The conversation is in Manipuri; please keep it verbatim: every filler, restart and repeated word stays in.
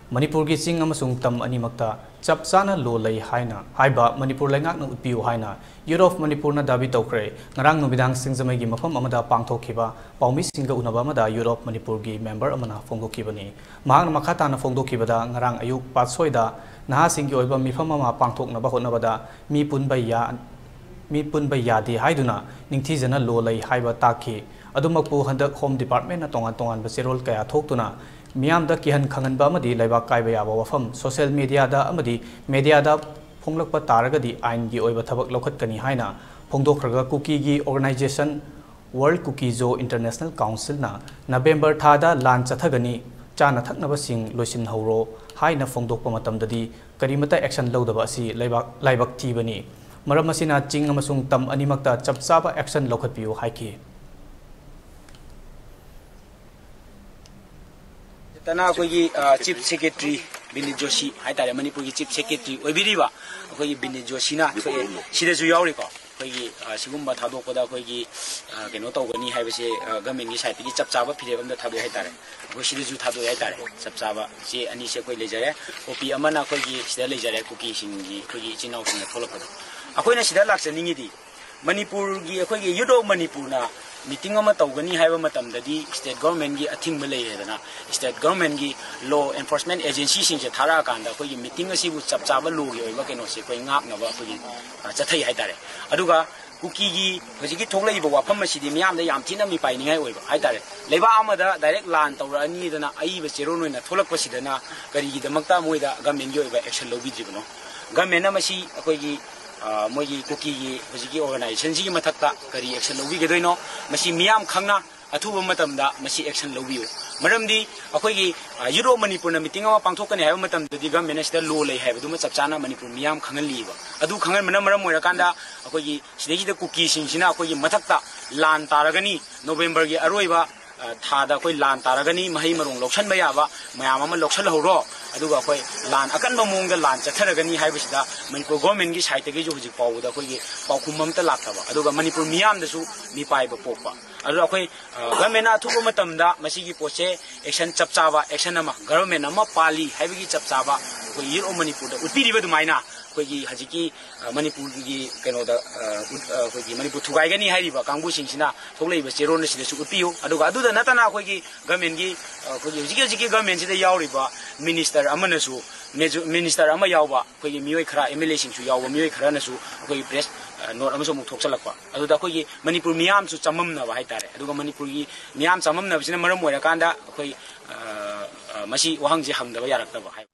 ꯃꯅꯤꯄꯨꯔꯒꯤ ꯆꯤꯡ ꯑꯃꯁꯨꯡ ꯇꯝ ꯑꯅꯤꯃꯛꯇ ꯆꯞ ꯆꯥꯅ ꯂꯣ ꯂꯩ ꯍꯥꯏꯅ ꯍꯥꯏꯕ ꯃꯅꯤꯄꯨꯔ ꯂꯩꯉꯥꯛꯅ ꯎꯠꯄꯤꯌꯨ ꯍꯥꯏꯅ Youth of ꯃꯅꯤꯄꯨꯔꯅ ꯗꯥꯕꯤ ꯇꯧꯈ꯭ꯔꯦ꯫ ꯉꯔꯥꯡ ꯅꯨꯃꯤꯗꯥꯡ ꯁꯤꯡꯖꯃꯩꯒꯤ ꯃꯐꯝ ꯑꯃꯗ ꯄꯥꯡꯊꯣꯛꯈꯤꯕ ꯄꯥꯎꯃꯤꯁꯤꯡꯒ ꯎꯅꯕ ꯑꯃꯗ Youth of ꯃꯅꯤꯄꯨꯔꯒꯤ ꯃꯦꯝꯕꯔ ꯑꯃꯅ ꯐꯣꯡꯗꯣꯛꯈꯤꯕꯅꯤ꯫ ꯃꯍꯥꯛꯅ ꯃꯈꯥ ꯇꯥꯅ ꯐꯣꯡꯗꯣꯛꯈꯤꯕꯗ, ꯉꯔꯥꯡ ꯑꯌꯨꯛ ꯄꯥꯠꯁꯣꯏꯗ ꯅꯍꯥꯁꯤꯡꯒꯤ ꯑꯣꯏꯕ ꯃꯤꯐꯝ ꯑꯃ ꯄꯥꯡꯊꯣꯛꯅꯕ ꯍꯣꯠꯅꯕꯗ ꯃꯤ ꯄꯨꯟꯕ ꯌꯥ-, ꯃꯤ ꯄꯨꯟꯕ ꯌꯥꯗꯦ ꯍꯥꯏꯗꯨꯅ ꯅꯤꯡꯊꯤꯖꯅ ꯂꯣ ꯂꯩ ꯍꯥꯏꯕ ꯇꯥꯛꯈꯤ꯫ ꯑꯗꯨꯃꯛꯄꯨ ꯍꯟꯗꯛ Home Department ꯅ ꯇꯣꯉꯥꯟ ꯇꯣꯉꯥꯟꯕ ꯆꯦꯔꯣꯜ ꯀꯌꯥ ꯊꯣꯛꯇꯨꯅ ꯃꯤꯌꯥꯝꯗ ꯀꯤꯍꯟ ꯈꯪꯍꯟꯕ ꯑꯃꯗꯤ ꯂꯩꯕꯥꯛ ꯀꯥꯏꯕ ꯌꯥꯕ ꯋꯥꯐꯝ social media ꯗ ꯑꯃꯗꯤ media ꯗ ꯐꯣꯡꯂꯛꯄ ꯇꯥꯔꯒꯗꯤ ꯑꯥꯏꯟꯒꯤ ꯑꯣꯏꯕ ꯊꯕꯛ ꯂꯧꯈꯠꯀꯅꯤ ꯍꯥꯏꯅ ꯐꯣꯡꯗꯣꯛꯈ꯭ꯔꯒ, ꯀꯨꯀꯤꯒꯤ organization World Kuki Zo International Council ꯅ ꯅꯕꯦꯝꯕꯔ ꯊꯥꯗ ꯂꯥꯟ ꯆꯠꯊꯒꯅꯤ, ꯆꯥꯅ ꯊꯛꯅꯕꯁꯤꯡ ꯂꯣꯏꯁꯤꯟꯍꯧꯔꯣ ꯍꯥꯏꯅ ꯐꯣꯡꯗꯣꯛꯄ ꯃꯇꯝꯗꯗꯤ ꯀꯔꯤꯃꯠꯇ action ꯂꯧꯗꯕ ꯑꯁꯤ ꯂꯩꯕꯥꯛ, ꯂꯥꯏꯕꯛ ꯊꯤꯕꯅꯤ꯫ ꯃꯔꯝ ꯑꯁꯤꯅ ꯆꯤꯡ ꯑꯃꯁꯨꯡ ꯇꯝ ꯑꯅꯤꯃꯛꯇ ꯆꯞ ꯆꯥꯕ action ꯂꯧꯈꯠꯄꯤꯌꯨ ꯍꯥꯏꯈꯤ꯫ ꯇꯅ ꯑꯩꯈꯣꯏꯒꯤ, ꯑ, Chief Secretary ꯕꯤꯅꯤꯠ ꯖꯣꯁꯤ ꯍꯥꯏꯇꯥꯔꯦ, ꯃꯅꯤꯄꯨꯔꯒꯤ Chief Secretary ꯑꯣꯏꯕꯤꯔꯤꯕ ꯑꯩꯈꯣꯏꯒꯤ ꯕꯤꯅꯤꯠ ꯖꯣꯁꯤꯅ ꯊꯣꯛꯑꯦ, ꯁꯤꯗꯁꯨ ꯌꯥꯎꯔꯤꯀꯣ꯫ ꯑꯩꯈꯣꯏꯒꯤ, ꯑ, ꯁꯤꯒꯨꯝꯕ ꯊꯥꯗꯣꯛꯄꯗ ꯑꯩꯈꯣꯏꯒꯤ, ꯑ, ꯀꯩꯅꯣ ꯇꯧꯒꯅꯤ ꯍꯥꯏꯕꯁꯦ, ꯑ, government ꯀꯤ side ꯇꯒꯤ ꯆꯞ ꯆꯥꯕ ꯐꯤꯔꯦꯞ ꯑꯃꯗ ꯊꯥꯗꯣꯛꯑꯦ ꯍꯥꯏꯇꯥꯔꯦ꯫ ꯑꯩꯈꯣꯏ ꯁꯤꯗꯁꯨ ꯊꯥꯗꯣꯛꯑꯦ ꯍꯥꯏꯇꯥꯔꯦ꯫ ꯆꯞ ꯆꯥꯕ ꯆꯦ ꯑꯅꯤꯁꯦ ꯑꯩꯈꯣꯏ ꯂꯩꯖꯔꯦ꯫ Copy ꯑꯃꯅ ꯑꯩꯈꯣꯏꯒꯤ ꯁꯤꯗ ꯂꯩꯖꯔꯦ, ꯀꯨꯀꯤꯁꯤꯡꯒꯤ ꯑꯩꯈꯣꯏꯒꯤ ꯏꯆꯤꯟ ꯏꯅꯥꯎꯁꯤꯡꯅ ꯊꯣꯛꯂꯛꯄꯗꯣ꯫ ꯑꯩꯈꯣꯏꯅ ꯁꯤꯗ ꯂꯥꯛꯆꯅꯤꯡꯉꯤꯗꯤ, ꯃꯅꯤꯄꯨꯔꯒꯤ ꯑꯩꯈꯣꯏꯒꯤ Youth of ꯃꯅꯤꯄꯨꯔꯅ meeting ꯑꯃ ꯇꯧꯒꯅꯤ ꯍꯥꯏꯕ ꯃꯇꯝꯗꯗꯤ state government ꯀꯤ ꯑꯊꯤꯡꯕ ꯂꯩꯔꯦꯗꯅ, state government ꯀꯤ law enforcement agency ꯁꯤꯡꯁꯦ ꯊꯥꯔꯛꯑꯀꯥꯟꯗ ꯑꯩꯈꯣꯏꯒꯤ meeting ꯑꯁꯤꯕꯨ ꯆꯞ ꯆꯥꯕ law ꯒꯤ ꯑꯣꯏꯕ ꯀꯩꯅꯣꯁꯦ ꯑꯩꯈꯣꯏ ꯉꯥꯛꯅꯕ ꯑꯩꯈꯣꯏꯒꯤ, ꯑ, ꯆꯠꯊꯩ ꯍꯥꯏꯇꯥꯔꯦ꯫ ꯑꯗꯨꯒ ꯀꯨꯀꯤꯒꯤ ꯍꯧꯖꯤꯛꯀꯤ ꯊꯣꯛꯂꯛꯏꯕ ꯋꯥꯐꯝ ꯑꯁꯤꯗꯤ ꯃꯤꯌꯥꯝꯗ ꯌꯥꯝ ꯊꯤꯅ ꯃꯤꯄꯥꯏꯅꯤꯡꯉꯥꯏ ꯑꯣꯏꯕ ꯍꯥꯏꯇꯥꯔꯦ꯫ ꯂꯩꯕꯥꯛ ꯑꯃꯗ direct ꯂꯥꯟ ꯇꯧꯔꯛꯑꯅꯤꯗꯅ ꯑꯏꯕ ꯆꯦꯔꯣꯜ ꯑꯣꯏꯅ ꯊꯣꯛꯂꯛꯄꯁꯤꯗꯅ ꯀꯔꯤꯒꯤꯗꯃꯛꯇ ꯃꯣꯏꯗ government ꯀꯤ ꯑꯣꯏꯕ action ꯂꯧꯕꯤꯗ꯭ꯔꯤꯕꯅꯣ? Government ꯅ ꯃꯁꯤ ꯑꯩꯈꯣꯏꯒꯤ, ꯑ, ꯃꯣꯏꯒꯤ ꯀꯨꯀꯤꯒꯤ ꯍꯧꯖꯤꯛꯀꯤ organization ꯁꯤꯒꯤ ꯃꯊꯛꯇ ꯀꯔꯤ action ꯂꯧꯕꯤꯒꯗꯣꯏꯅꯣ? ꯃꯁꯤ ꯃꯤꯌꯥꯝ ꯈꯪꯅ ꯑꯊꯨꯕ ꯃꯇꯝꯗ ꯃꯁꯤ action ꯂꯧꯕꯤꯌꯨ꯫ ꯃꯔꯝꯗꯤ ꯑꯩꯈꯣꯏꯒꯤ, ꯑ, Youth of ꯃꯅꯤꯄꯨꯔꯅ meeting ꯑꯃ ꯄꯥꯡꯊꯣꯛꯀꯅꯤ ꯍꯥꯏꯕ ꯃꯇꯝꯗꯗꯤ government ꯅ ꯁꯤꯗ law ꯂꯩ ꯍꯥꯏꯕꯗꯨꯃ ꯆꯞ ꯆꯥꯅ ꯃꯅꯤꯄꯨꯔ ꯃꯤꯌꯥꯝ ꯈꯪꯍꯜꯂꯤꯕ꯫ ꯑꯗꯨ ꯈꯪꯍꯟꯕꯅ ꯃꯔꯝ ꯑꯣꯏꯔꯀꯥꯟꯗ ꯑꯩꯈꯣꯏꯒꯤ ꯁꯤꯗꯩꯁꯤꯗ ꯀꯨꯀꯤꯁꯤꯡꯁꯤꯅ ꯑꯩꯈꯣꯏꯒꯤ ꯃꯊꯛꯇ ꯂꯥꯟ ꯇꯥꯔꯒꯅꯤ, ꯅꯣꯕꯦꯝꯕꯔꯒꯤ ꯑꯔꯣꯏꯕ, ꯑ, ꯊꯥꯗ ꯑꯩꯈꯣꯏ ꯂꯥꯟ ꯇꯥꯔꯒꯅꯤ, ꯃꯍꯩ ꯃꯔꯣꯡ ꯂꯧꯁꯟꯕ ꯌꯥꯕ ꯃꯌꯥꯝ ꯑꯃ ꯂꯧꯁꯜꯍꯧꯔꯣ꯫ ꯑꯗꯨꯒ ꯑꯩꯈꯣꯏ ꯂꯥꯟ ꯑꯀꯟꯕ ꯃꯑꯣꯡꯗ ꯂꯥꯟ ꯆꯠꯊꯔꯒꯅꯤ ꯍꯥꯏꯕꯁꯤꯗ ꯃꯅꯤꯄꯨꯔ ꯒꯣꯔꯃꯦꯟꯒꯤ ꯁꯥꯏꯠꯇꯒꯤꯁꯨ ꯍꯧꯖꯤꯛ ꯐꯥꯎꯕꯗ ꯑꯩꯈꯣꯏꯒꯤ ꯄꯥꯎꯈꯨꯝ ꯑꯃꯠꯇ ꯂꯥꯛꯇꯕ, ꯑꯗꯨꯒ ꯃꯅꯤꯄꯨꯔ ꯃꯤꯌꯥꯝꯗꯁꯨ ꯃꯤꯄꯥꯏꯕ ꯄꯣꯛꯄ꯫ ꯑꯗꯨꯅ ꯑꯩꯈꯣꯏ ꯒꯣꯔꯃꯦꯟꯅ ꯑꯊꯨꯕ ꯃꯇꯝꯗ ꯃꯁꯤꯒꯤ ꯄꯣꯠꯁꯦ ꯑꯦꯛꯁꯟ ꯆꯞ ꯆꯥꯕ, ꯑꯦꯛꯁꯟ ꯑꯃ ꯒꯣꯔꯃꯦꯟ ꯑꯃ ꯄꯥꯜꯂꯤ ꯍꯥꯏꯕꯒꯤ ꯆꯞ ꯆꯥꯕ ꯑꯩꯈꯣꯏ ꯌꯨꯠ ꯑꯣꯐ ꯃꯅꯤꯄꯨꯔꯗ ꯎꯠꯄꯤꯔꯤꯕ ꯑꯗꯨꯃꯥꯏꯅ ꯑꯩꯈꯣꯏꯒꯤ ꯍꯧꯖꯤꯛꯀꯤ ꯑ, ꯃꯅꯤꯄꯨꯔꯒꯤ ꯀꯩꯅꯣꯗ ꯑ, ꯎꯠ- ꯑ, ꯑꯩꯈꯣꯏꯒꯤ ꯃꯅꯤꯄꯨꯔ ꯊꯨꯒꯥꯏꯒꯅꯤ ꯍꯥꯏꯔꯤꯕ ꯀꯥꯡꯕꯨꯁꯤꯡꯁꯤꯅ ꯊꯣꯛꯂꯛꯏꯕ ꯆꯦꯔꯣꯜ ꯑꯁꯤꯗꯁꯨ ꯎꯠꯄꯤꯌꯨ꯫ ꯑꯗꯨꯒ ꯑꯗꯨꯗ ꯅꯠꯇꯅ ꯑꯩꯈꯣꯏꯒꯤ ꯒꯣꯔꯃꯦꯟꯒꯤ ꯑ, ꯑꯩꯈꯣꯏꯒꯤ ꯍꯧꯖꯤꯛꯀꯤ ꯍꯧꯖꯤꯛꯀꯤ ꯒꯣꯔꯃꯦꯟꯁꯤꯗ ꯌꯥꯎꯔꯤꯕ ꯃꯤꯅꯤꯁꯇꯔ ꯑꯃꯅꯁꯨ, ꯃꯦꯖꯨ- ꯃꯤꯅꯤꯁꯇꯔ ꯑꯃ ꯌꯥꯎꯕ ꯑꯩꯈꯣꯏꯒꯤ ꯃꯤꯑꯣꯏ ꯈꯔ, ꯑꯦꯝ ꯑꯦꯜ ꯑꯦꯁꯤꯡꯁꯨ ꯌꯥꯎꯕ ꯃꯤꯑꯣꯏ ꯈꯔꯅꯁꯨ ꯑꯩꯈꯣꯏꯒꯤ ꯄ꯭ꯔꯦꯁ ꯑ, ꯅꯣꯠ ꯑꯃꯁꯨ ꯑꯃꯨꯛ ꯊꯣꯛꯆꯜꯂꯛꯄ꯫ ꯑꯗꯨꯗ ꯑꯩꯈꯣꯏꯒꯤ ꯃꯅꯤꯄꯨꯔ ꯃꯤꯌꯥꯝꯁꯨ ꯆꯃꯝꯅꯕ ꯍꯥꯏꯇꯥꯔꯦ꯫ ꯑꯗꯨꯒ ꯃꯅꯤꯄꯨꯔꯒꯤ ꯃꯤꯌꯥꯝ ꯆꯃꯝꯅꯕꯁꯤꯅ ꯃꯔꯝ ꯑꯣꯏꯔꯀꯥꯟꯗ ꯑꯩꯈꯣꯏ ꯑ, ꯑ, ꯃꯁꯤ ꯋꯥꯍꯪꯁꯦ ꯍꯪꯗꯕ ꯌꯥꯔꯛꯇꯕ ꯍꯥꯏ꯫